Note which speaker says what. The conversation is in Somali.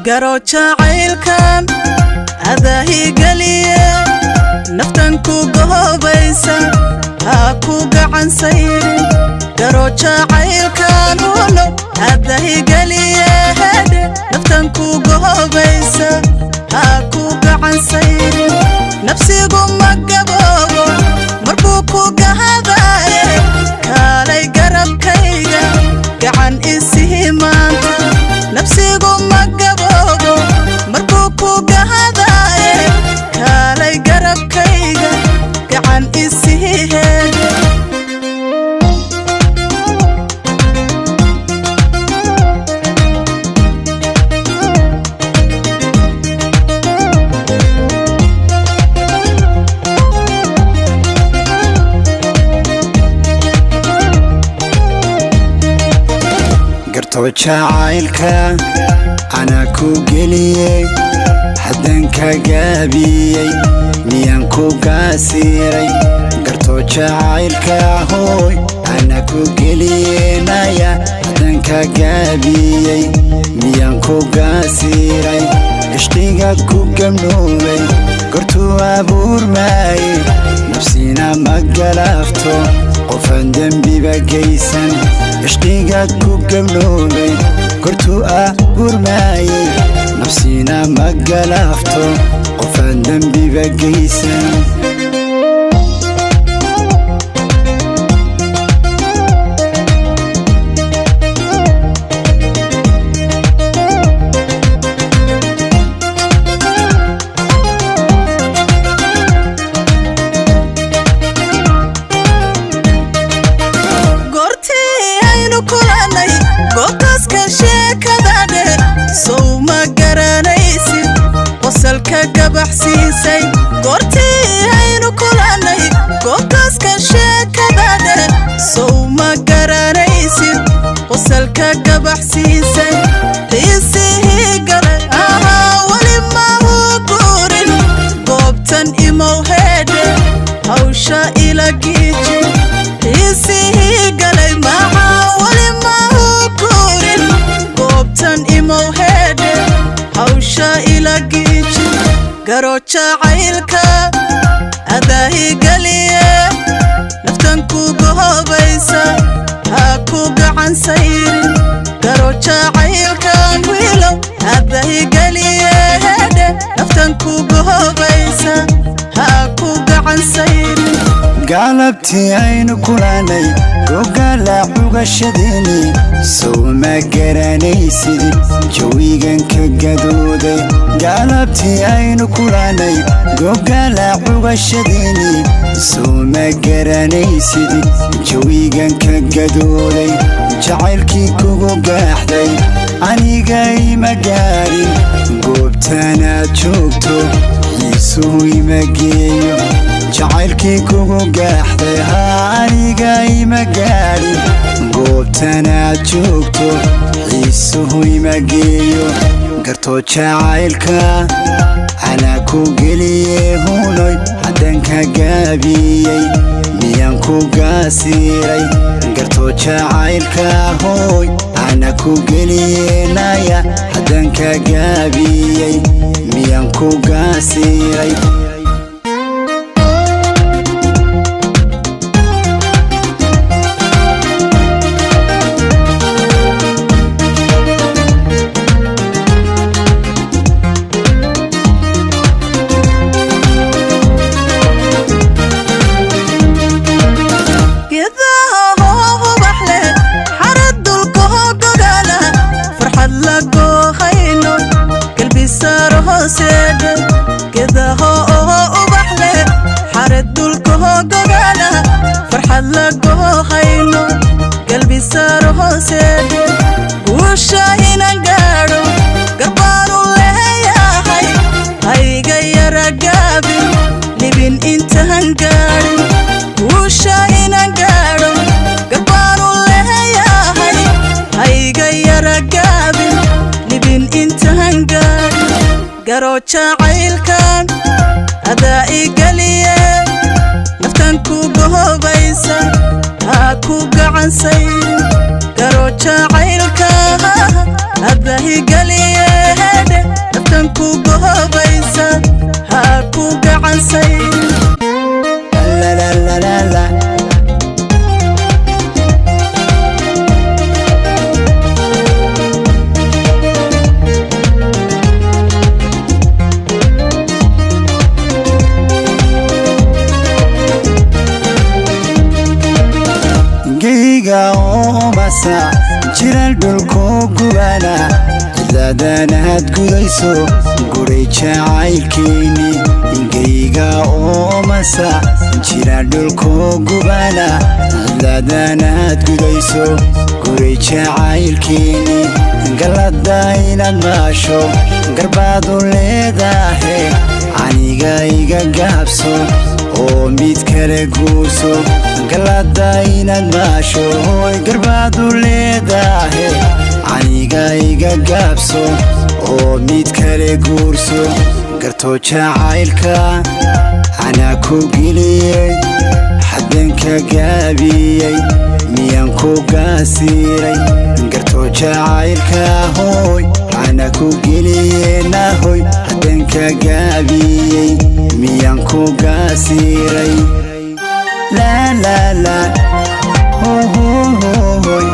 Speaker 1: Garo jacaylkan adaahigeliye, naftan ku gohobaysa, ha ku gacan sayrin. Garo jacaylkan uno adahigeliye, hedhe, naftan ku gohobaysa, ha ku gacan sayrin. Nafsigu ma gaboobo marbuu ku gahadaaye, kaalay garabkayga, gacan isihi maanta. Nafsigu ma gaboobo marbuu ku gahadaaye, kaalay garabkayga, gacan isihi heedhe.
Speaker 2: Gartoo jacaylka anaa ku geliyey, haddaan ka gaabiyey, miyaan ku gaasiray? Gartoo jacaylka hooy anaa ku geliyenaya, haddaan ka gaabiyey, miyaan ku gaasiray? Ishqiga ku gamnoobay gortuu abuurmaaye, nafsiina ma galaafto qofaan dembiba geysan. Ishqiga ku gamnoobay gortuu abuurmaayey, nafsiina ma galaafto qofaan dembiba geysan.
Speaker 1: Goortii aynu kulannay goobtaaska sheekada dheh, sow ma garanaysid qosalka gabaxsiisay? Goortii aynu kulannay goobtaaska sheekada dheh, sow ma garanaysid qosalka gabaxsiisay? Xiisihii galay ahaa weli mahu guurin, goobtan imow heedhe, hawsha ila giiji. Xiisihii galay maxaa weli mahu guurin, goobtan imow heedhe, hawsha ila giiji. Garo jacaylka adaahigeliye, naftan ku gohobaysa, ha ku gacan sayrin. Garo jacaylkan wiilow adahigeliye, hedhe, naftan ku gohobaysa, ha ku gacan sayrin.
Speaker 2: Galabtii aynu kulanay gogala cugashadeeni, sow ma garanaysid jawigan ka gadooday? Galabtii aynu kulanay gogala cugashadeeni, sow ma garanaysid jawigan ka gadooday? Jacaylkii kugu gaaxday aniga ima gaarin, goobtanaad joogto xiisuhu ima geeyo. Jacaylkii kugu gaaxday haa aniga ima gaadhin, goobtanaad joogto xiisuhu ima geeyo. Gartoo jacaylka anaa ku geliye hunoy, haddaan ka gaabiyey, miyaan ku gaasiray? Gartoo jacaylka hooy anaa ku geliyenaya, haddaan ka gaabiyey, miyaan ku gaasiray?
Speaker 1: Geedaha hoo ubax leh, xarad dulka hoo gogaala, farxad la goohayno, galbisaaro hooseedhe. Geedaha oo ubax leh, xarad dulka hoo gogaala, farxad la goohayno, galbisaaro hooseedhe. Guusha inan gaadho garbaanu leeyahay, hayga yara gaabin, libin intaan gaadhin. Guusha inan gaadho garbaanu leeyahay, hayga yara gaabin, libin intaan gaadhin. Garo jacaylkan adaa igeliye, naftan ku gohobaysa, ha ku gacan sayrin. Garo jacaylka adaa igeliye. Heedhe, naftan ku gohobaysa ha ku gacansay.
Speaker 2: La la la la la. Geyga oomasa jiral dhulku gubana, cidlaadanaad gudayso guray jacaylkeeni. Ingeyga oomasa jiral dhulku gubana, cidlaadanaad gudayso guray jacaylkeeni. Galada inaad maasho garbaadu leedahe, aniga iga gaabso oo mid kale guurso. Galada inaad maasho hoy garbaadu leedahe, aniga iga gaabso oo mid kale guurso. Gartoo jacaylka anaa ku geliyey, xaddanka gaabiyey, miyaan ku gaasiiray? Gartoo jacaylka hooy anaa ku geliyeenahoy, xaddanka gaabiyey, miyaan ku gaasiiray? Laa laa laa, hohohohoy.